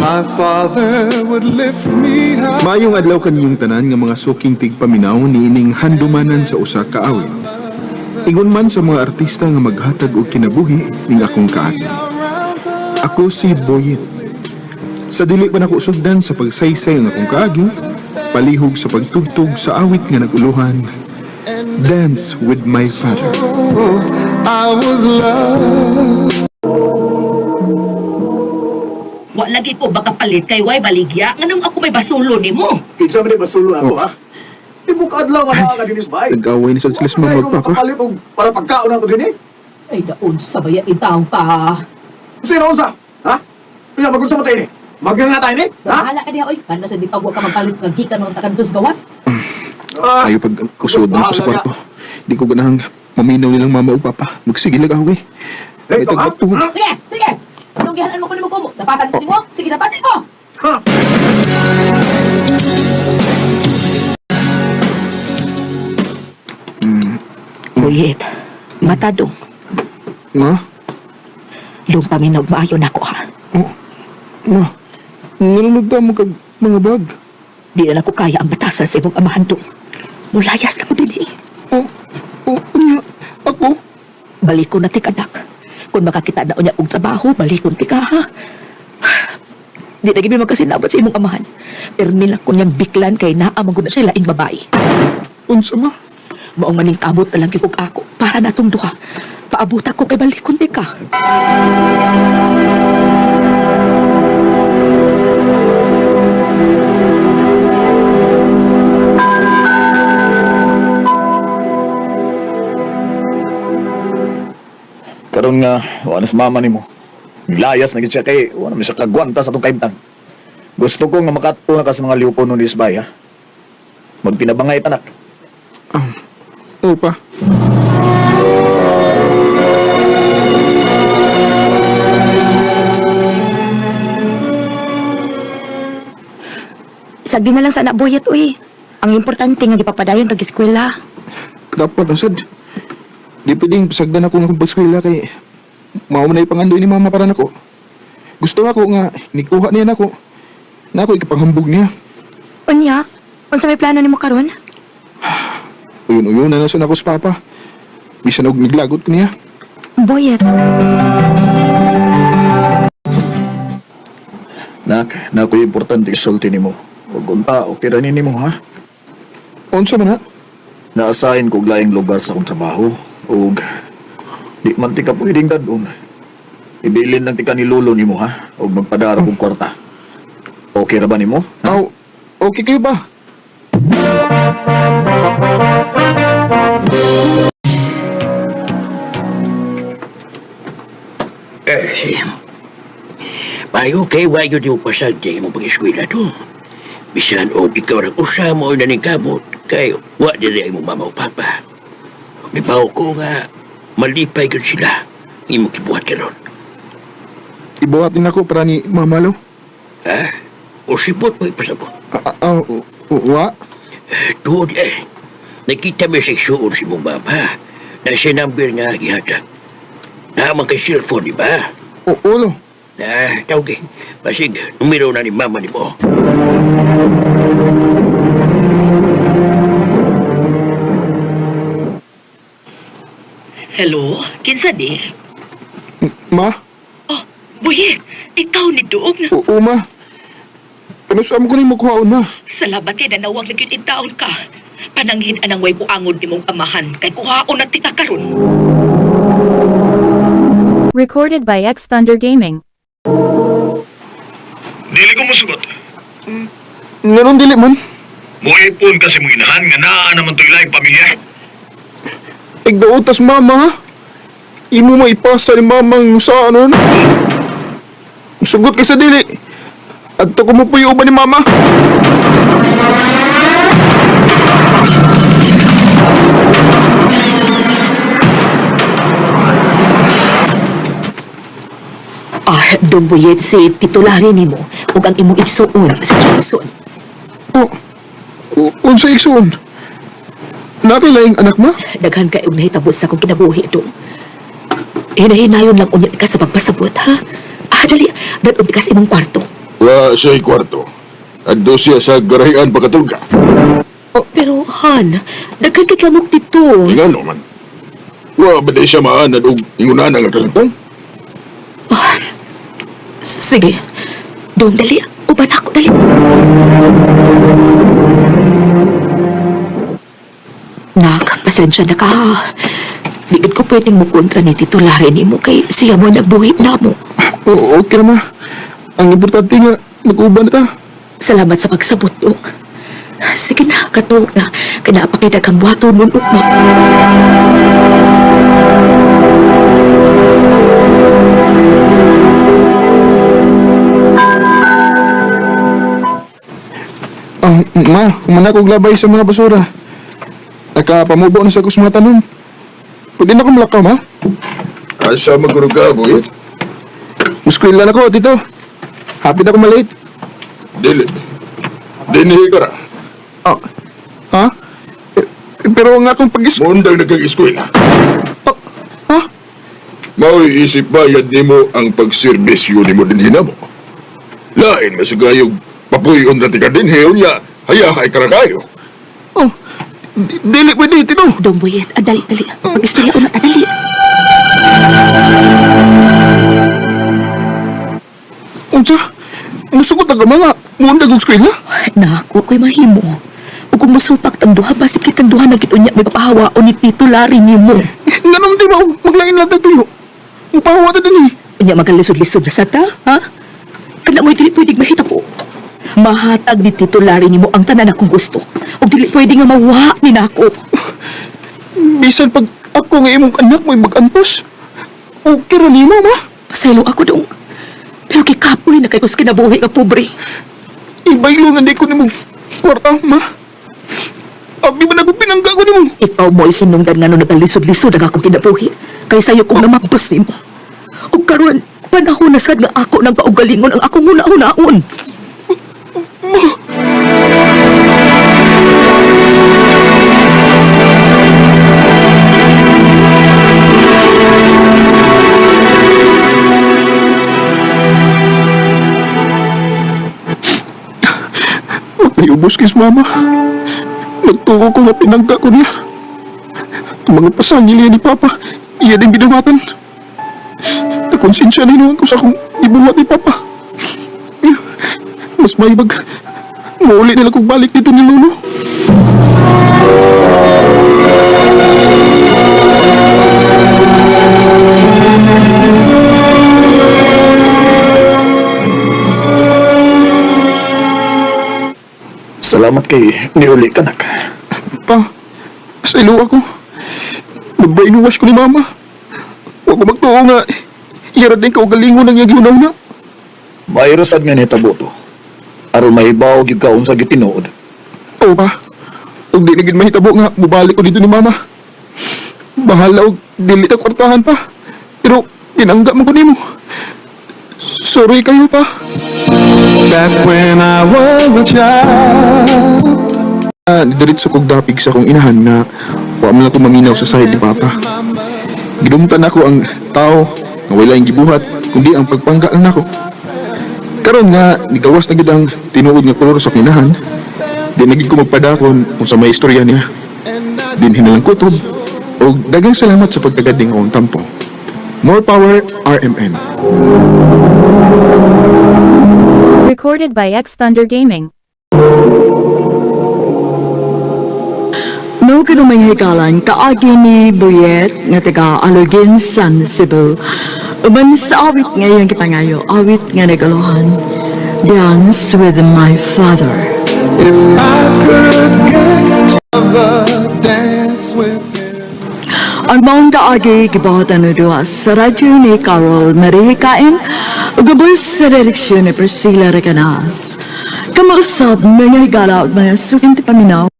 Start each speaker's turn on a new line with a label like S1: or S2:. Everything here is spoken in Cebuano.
S1: My father would lift me up.
S2: Maayong adlaw kaninyong tanan nga mga suking tigpaminaw niining handumanan sa usa ka awit. Ingon man sa mga artista nga maghatag og kinabuhi ning akong kaagi. Ako si Boyet. Sa dili pa nako sugdan sa pagsaysay ang akong kaagi, palihog sa pagtugtog sa awit nga naguluhan, Dance with My Father.
S1: I was loved.
S3: Wa lagi ko baka palit kay way baligya nganong ako may basulo nimo.
S4: Kinsa man di basulo ako, ha? Di mo kaadlaw nga naa ka dinis, bay.
S2: Nag-away na sad sila sa mama ug papa.
S4: Makapalit og para pagkaon na to dinhi.
S3: Ay daon sa baya itaw ka.
S4: Sino unsa? Ha? Kaya magunsa mo tayo ni? Magnganga tayo ni? Ha?
S3: Bahala ka diha oy. Kana sa di pa wa ka magpalit nga gikan mo takan dos gawas.
S4: Ah,
S2: Ayo pag kusod na ako sa kwarto. Di ko ganahang maminaw nilang mama ug papa. Magsige lang away. May
S4: Ikaw, ha?
S2: tagbatog.
S3: Sige, sige. Anong gihanan mo ko nimo kumo? Dapatan ko nimo? Sige, dapatin ko.
S4: Ha?
S3: Buyet, matadong.
S2: Ma?
S3: Lung paminaw maayo nako ha.
S2: Oh, ma. Nganong nagdamo kag mga bag?
S3: Di na nako kaya ang batasan sa imong amahan dong. Mulayas na ko dinhi.
S2: Oh, oh, unya. Ako?
S3: Balikon na ti kanak. Kung makakita na unya og trabaho, balikon ti ka ha. Di na gid mi magkasinabot sa imong amahan. Permi lang ko niyang biklan kay naa man gud na siya laing babae.
S2: Unsa ma?
S3: Maong maning kabot na lang gyud kog ako para natong duha. Paabot ako kay balikon ti ka.
S4: Karon nga, wala na sa mama nimo. Nilayas na gid siya kay wala man siya kagwanta sa atong kaimtang. Gusto ko nga makatpo na ka sa mga liwpon no bay, ha? Magpinabangay panak.
S2: Oo pa.
S5: Sagdi na lang sa anak Boyet, uy. Ang importante nga gipapadayon kag eskwela.
S2: Dapat ang sad. Di pwedeng sagdan ako nga akong paskwela kay mao man na ipangandoy ni mama para nako. Gusto ako nga nikuha niya nako. Na ako ikapanghambog niya.
S5: Unya, unsa may plano nimo karon?
S2: Uyon-uyon na nasun ako sa papa. Bisan og niglagot ko niya.
S5: Boyet,
S4: Nak, na ako'y importante isulti nimo. Ug unta, okay ra ni nimo, ha?
S2: Unsa man ha?
S4: Naasahin ko og laing lugar sa akong trabaho ug di man tika pwedeng dadon. Ibilin lang tika ni lolo nimo ha ug magpadara kog kwarta. Okay ra ba nimo? Ha?
S2: Aw, okay kayo ba?
S6: Eh, payo kay wayo di mo pasagdi imong pag-eskwela to. Bisan o ikaw ra usa mo na ning kamot kay wa dili imong mama o papa. Mibaw ko nga malipay gyud sila imong gibuhat karon.
S2: Ibuhat din ako para ni mama lo.
S6: Ha? O sibot mo ipasabot.
S2: Ah, wa?
S6: Tuod eh. Nakita mi sa igsuon si mong mama na siya number nga gihatag. Naman kay cellphone, di ba?
S2: O, ulo.
S6: Na, tawag eh. Basig, numero na ni mama ni mo.
S3: Hello, kinsa di?
S2: Ma?
S3: Oh, Buyet, ikaw ni Doong.
S2: Oo, ma. Ano sa amo ko ni makuhaon, ma?
S3: Salamat kay nanawag na gyud intaon ka. Pananghin anang way buangod nimong amahan kay kuhaon na tika karon.
S7: Recorded by X Thunder Gaming.
S8: Dili ko musugot.
S2: Nganong dili man?
S8: Muipon kasi mong inahan nga naa naman to'y laing pamilya.
S2: Igdaotas mama, ha? Imo maipasa ni mamang sa anon. Sugot kay sa dili. Adto ko mo puyo ba ni mama?
S3: Ah, Dong Buyet, si Tito Larry nimo ug ang imong igsuon si Jason.
S2: O, unsa igsuon? Nakilaing anak ma?
S3: Daghan kay og nahitabo sa akong kinabuhi dong. Hinahinayon lang unya ka sa pagpasabot ha. Ah, dali, dadong ka sa imong kwarto.
S9: Wa siya'y kwarto. Adto siya sa garahian pagkatulga.
S3: Pero Han, daghan kay lamok dito.
S9: Ingano man. Wa ba di siya maanad og ingunan ang kahimtang?
S3: Sige. Doon, dali. Uban ako, dali. Nak, pasensya na ka. Di gid ko pwedeng mukontra ni Tito Larry nimo kay siya mo nagbuhit na mo.
S2: Oo, okay na ma. Ang importante nga, mag-uban na ta.
S3: Salamat sa pagsabot, Dok. Sige na, kato na. Kinapakita kang buhato nun, ukma.
S2: Ah, ma, humana kog labay sa mga basura. Nakapamubo na sa kus mga tanom. Pwede na akong malakaw, ma.
S9: Asa maguro ka, boy?
S2: Muskwila na ko, tito. Happy na ako malate.
S9: Dili. Dinhi ka ra.
S2: Ah, ha? Eh, pero ang akong pag
S9: Mundang nagkag-eskwela.
S2: Ah, ha?
S9: Mao'y isip bayad nimo ang pagserbisyo nimo dinhi namo. Lain masugayog papuyon ra ti ka dinhi unya hayahay ka ra kayo.
S2: Oh, dili pwede, tito.
S3: Dong Boyet, ah, dali, dali. Mag-istorya una, ah, dali.
S2: Unsa? Musugot na ka mga. Muundag og eskwela.
S3: Nak, wa ko'y mahimo. Ug kung musupak tang duha, basig kitang duha na gid unya may papahawaon ni Tito Larry nimo.
S2: Ganun di ba og maglain lang tuyo? Mupahawa ta dinhi.
S3: Unya magalisod-lisod na sa ta, ha? Kana mo'y dili pwedeng mahitabo. Mahatag ni Tito Larry nimo ang tanan akong gusto. Ug dili pwede nga mawa ni nako.
S2: Bisan pag ako nga imong anak mo'y mag-antos. Okay ra nimo, ma.
S3: Pasaylo ako dong. Pero kikapoy na kay kus kinabuhi nga pobre.
S2: Ibaylo na di ko nimo kwarta, ma. Abi man ako pinangga ko nimo.
S3: Ikaw mo'y hinungdan nga nung nagalisod-lisod ang akong kinabuhi. Kay sayo kong namapos nimo. Ug karon panahon na sad nga ako nang kaugalingon ang akong una-unaon.
S2: May ubos kis mama. Nagtuo ko nga pinangga ko niya. Ang mga pasangil niya ni Papa, iya din binamatan. Nakonsensya na inuhan ko sa akong ibuhat ni Papa. Mas may bag, mauli nila kong balik dito ni Lolo.
S4: Salamat kay niuli ka, nak.
S2: Pa, sa ilo ako. Nag-brainwash ko ni Mama. Huwag ko magtuo nga, iya din kaugalingon ang iyang gihunaw na.
S4: Mayro sad nga nitabo to. Aron mahibaw gyud ka unsa gyud tinuod.
S2: Oo pa. Ug di na gid mahitabo nga mubalik ko dito ni Mama. Bahala og dili ta kwartahan pa. Pero pinangga man ko nimo. Sorry kayo pa.
S1: Back when I was a child.
S2: Ah, diretso kog dapig sa akong inahan nga wa man lang ko maminaw sa side ni Papa. Gidumtan ako ang tao nga wala yung gibuhat kundi ang pagpangga lang nako. Karon nga nigawas na gid ang tinuod nga kolor sa akong inahan. Di na gid ko magpadakon kung sa may istorya niya. Dinhi na lang kutob. Og daghang salamat sa pagtagad ning akong tampo. More power RMN.
S7: Recorded by X Thunder Gaming.
S10: No kanumang hikalan, kaagi ni Boyet nga taga Alugin, San Cebu. Uban sa awit nga iyang gipangayo, awit nga nagaluhan. Dance with my father.
S1: If I could get a dance with him.
S10: Ang maong kaagi gibuhatan na duha sa radyo ni Carol Marie Kain ug gabos sa direksyon ni Priscilla Recanas. Kamausap mga higala ug mga suking paminaw.